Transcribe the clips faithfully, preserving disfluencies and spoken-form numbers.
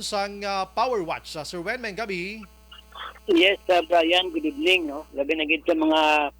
sang, ah, Power Watch. Ah, Sir Wen, maayong gabi. Yes, ah, Brian, good evening, no? Labi na gid sa mga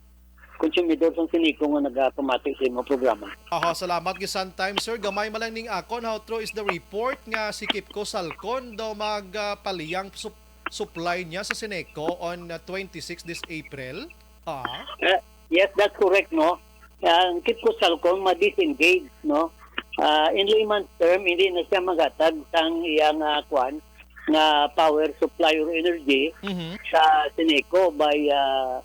konsumidor sang Ceneco nga nagapamati sa imong programa. Aha, salamat gid sang time, sir. Gamay man lang ning akon. How true is the report nga si Kipco Salcon daw magpalihang sup-, supply niya sa Ceneco on, ah, twenty-six this April? Ah. Ah, yes, that's correct, no? Ang Kipco Salcon ma-disengage, no? Ah, in layman's term, hindi na siya maghatag sang iyang, ah, kwan, nga power supply or energy Mhm. sa Ceneco by, ah,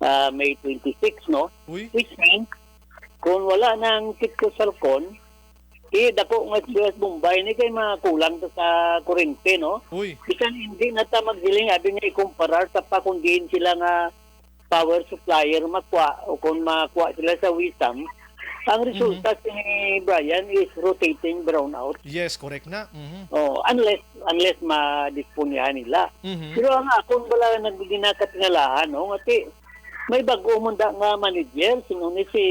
ah, May twenty-six, no? Uy. Which means, kung wala na ang Kipco Salcon, eh, dako nga siyudad Bombay ni kay makulang ta sa kurente, no? Uy. Bisan hindi na ta magsiling, abi nga ikumparar sa pa kung diin sila nga power supplier makuha o kung makuha sila sa WESAM, ang resulta Mhm. sini Brian is rotating brownout. Yes, correct na. Mhm. Oh, unless, unless madisponyahan nila. Mhm. Pero ang akon bala nagginakatingalahan, no, nga ti-, may bag-o man da nga manager, sino ni si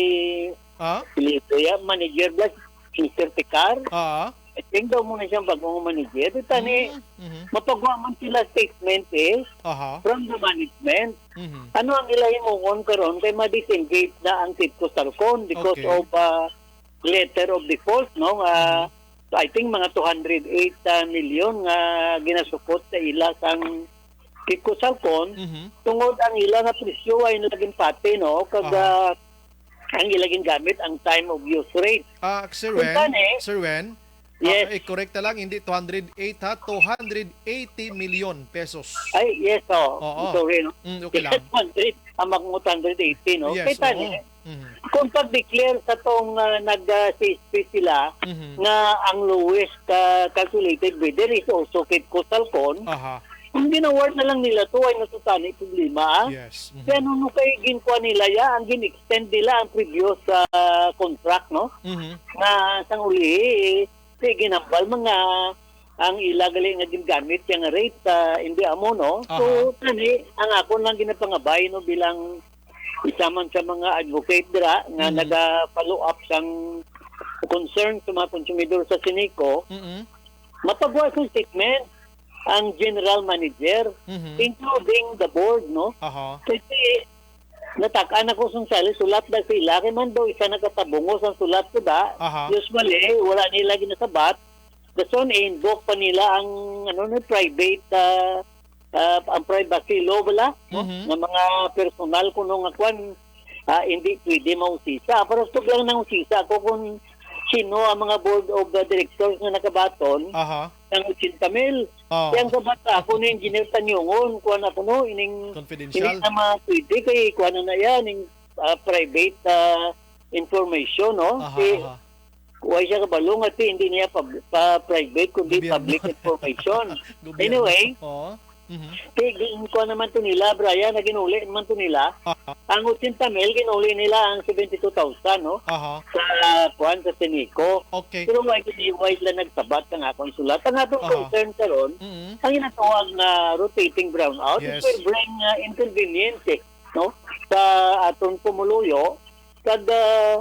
Ah? Felipe, ya, manager bala, si Mister Tecar. Ah. I think daw mo na siyang bagong manager. Di tani, Mhm, mhm. mapagwa man sila statement eh, Aha. from the management. Mhm. Ano ang ila himuon karon kay ma-disengage na ang Kipco Salcon because Okay. of, ah, letter of default, no? Nga, Mhm. I think mga two hundred eight, ah, million nga ginasukot sa ila sang Kipco Salcon, Mhm. tungod ang ila nga presyo ay naging pati, no? Kag, Aha. ah, ang ila gingamit ang time of use rate. Ah, Sir Kung Wen, tani, Sir Wen, ah, yes. I-correct na lang, hindi two hundred eight ha, two hundred eighty million pesos. Ay, yes, oh. Oo. Sorry, no? Mm, okay lang. Yes, two hundred, ang makong two hundred eighty, no? Yes, Kay tani, oo. Mhm. Kung pag-declare sa tong, ah, nag, ah, C S P sila Mhm. nga ang lowest, ah, calculated bidder is also Kipco Salcon, Aha. ang ginaward na lang nila to ay natutani problema, ah. Yes. Mhm. Kaya nung kay ginkuha nila ya, ang gin-extend nila ang previous, ah, contract, no? Mhm. Nga sang uli, eh, kay ginambal man nga ang ila gali nga gingamit yang rate, ah, hindi amo, no? So, Aha. Tani, ang akon lang ginapangabay, no, bilang isa man sa mga advocate dira nga Mhm. naga-follow up sang concern sa mga konsumidor sa Ceneco, Mm-mm. mapagwa sa statement ang general manager, Mhm. including the board, no? Aha. Kasi natak-an ako sang sali, sulat na sila, kay man daw isa nagatabungos ang sulat ko ba? Aha. Usually, wala nila ginasabat. Dason i-invoke pa nila ang, ano, no, private, ah, ah, ang privacy law bala, no? Mhm. Nga mga personal kuno nga kwan, ah, hindi pwede mausisa. Pero gusto lang nang usisa ako kung sino ang mga board of, ah, directors nga nakabaton Aha. ng eighty mil. Oh. Kaya ang sabat sa ako ni Engineer Tanyongon, kuwan ako, no, ining, Confidential. Ining na mga pwede kay kuwan na yan, ining, ah, private, ah, information, no? Aha, Si aha. Why siya kabalo nga ti hindi niya pub-, pa private kundi Gobyerno. Public information? Gobyerno. Anyway, Oo. Mhm. ti gin-, kuha naman to nila, Brian, naginuli naman to nila. Aha. Ang eighty mil, ginuli nila ang seventy-two thousand, no? Aha. Sa, kuwan, sa Ceneco. Okay. Pero why, hindi, why sila nagsabat ang akong sulat? Ang atong Aha. concern karon, Mhm. ang ginatawag nga rotating brownout, it Yes. will bring, uh, inconvenience, eh, no? Sa atong pumuluyo, kag, uh,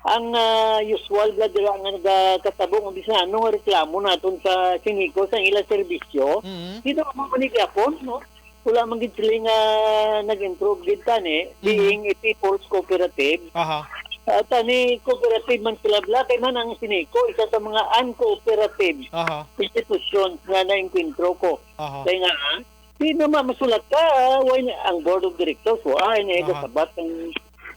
ang, uh, usual nga dira nga nagakatabo nga bisan ano nga reklamo naton sa Ceneco sa ilang serbisyo, Mhm. di na mo man ni gihapon, no? Wala man gid sila nga nag-improve gid tani, Mhm. being a people's cooperative. Aha. Ah, tani cooperative man sila, bala, kay man ang Ceneco, isa sa mga uncooperative Aha. institutions nga naengkwentro ko. Aha. Kay nga, ah, di na ma-, masulat ka, ah, why na, ang board of directors, why na Aha. sabat ang,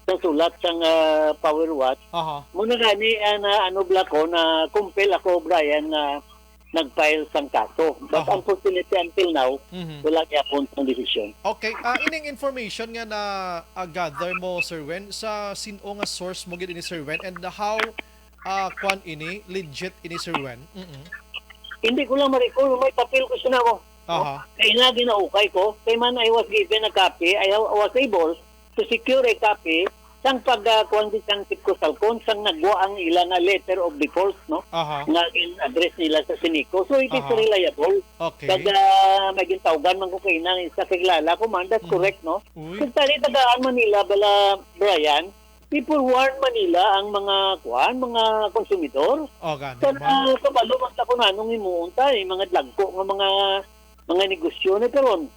ang sulat sang, ah, Power Watch? Aha. Muna gani, ah, na, ano, bala ko, na-compel ako, Brian, na nag-file sang kaso. But Aha. unfortunately, until now, Mhm. wala gyapon sang desisyon. Okay, ah, ining information nga na, ah, gather mo, Sir Wen, sa sin-o nga source mo gid ini, Sir Wen, and how, ah, kwan ini, legit ini, Sir Wen? Mm-mm. Hindi ko lang ma-recall, may papel ko sa namo. Aha. Kay nga ginaukay ko, kay man I was given a copy, I ha-, was able to secure a copy sang pag, ah, kuwan di sang Kipco Salcon, sang nagwa ang ila nga letter of default, no? Aha. Nga in-address nila sa Ceneco. So, it is Aha. reliable. Okay. Kag, ah, may gintawgan man ko kay nang isa kakilala ko man, that's Mhm. correct, no? Uy. Kag tani tagaan man nila bala, Brian, i-forewarn man nila ang mga, kuan, mga konsumidor. O, gani, Sa man. Mga kabalo man ta kung anong himuon ta, eh, mga dagko nga mga, mga negosyo na karon.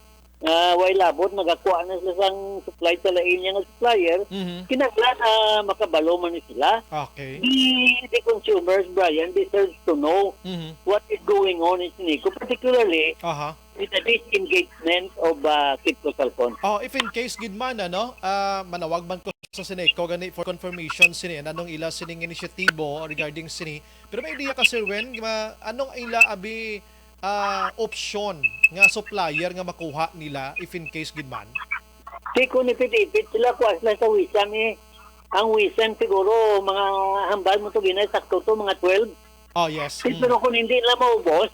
Ah, way labot, nagakuha na sila sang supply sa lain niya nga supplier. Mhm. Kinahanglan, ah, makabalo man ni sila. Okay. The, the consumers, Brian, deserves to know Mhm. what is going on in Sineco, particularly Aha. with the disengagement of, ah, Kitco Salcon. Oh, if in case gid man, ano, ah, manawag man ko sa Sineco gani for confirmation sini, anong ila sining inisyatibo regarding sini. Pero may idea ka, Sir Wen, ma-, anong ila abi, ah, opsyon nga supplier nga makuha nila if in case gid man? Di ko nipit-ipit sila, kuha sila sa WISAM, eh. Ang WISAM siguro, mga hambal mo to, Ginay, sakto to, mga twelve. Oh, yes. Di, Mm. pero kung hindi nila maubos,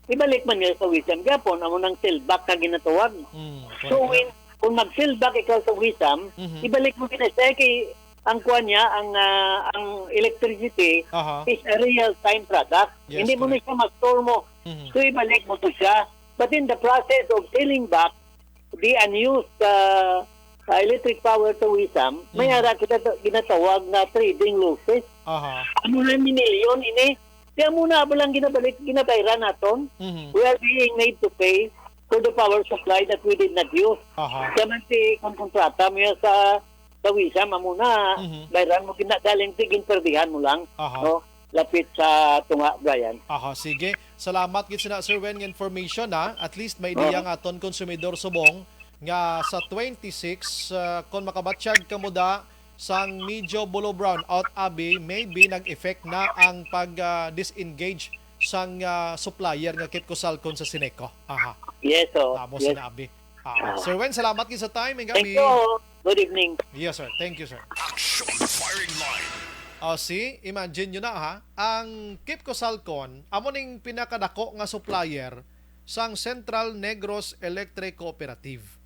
ibalik man nila sa WISAM. Gapon, amo nang sellback na ginatawag. Mm, So, correct. When, kung mag-sellback ikaw sa WISAM, Mhm. ibalik mo gina siya kay ang kuwan niya, ang, ah, ang electricity Aha. is a real-time product. Yes, Hindi mo na correct. Siya mag-store mo. Mhm. So, ibalik mo to siya. But in the process of selling back the unused, uh, uh, electric power to WISAM, may Mhm. ara kita to, ginatawag na trading losses. Aha. Amo na, minilyon ini. Kaya amo na ba lang ginabalik, ginabayran naton? Mhm. We are being made to pay for the power supply that we did not use. Aha. Kaya man si, kung kontrata mo yan sa, sa WISAM, amo na, Mhm. bayran mo, gina-, galing, ginperdihan mo lang, Aha. no? Lapit sa tunga, Brian. Aha, sige. Salamat gid sina Sir Wen nga information, ha. At least may Oo. Diya nga aton konsumidor subong nga sa twenty-six, ah, kung makabatyag ka mo da sang medyo bulo brownout, abi, maybe nag-effect na ang pag, ah, disengage sang, ah, supplier nga Kitco Salcon sa Sineco. Aha. Yes, oo. Tamo Yes. Sina abi. Ah, Ah. Sir Wen, salamat gid sa time. Thank you. Good evening. Yes, sir. Thank you, sir. Action Firing Line. Oh, see, imagine nyo na, ha. Ang Kipco Salcon, amo ning pinakadako nga supplier sang Central Negros Electric Cooperative.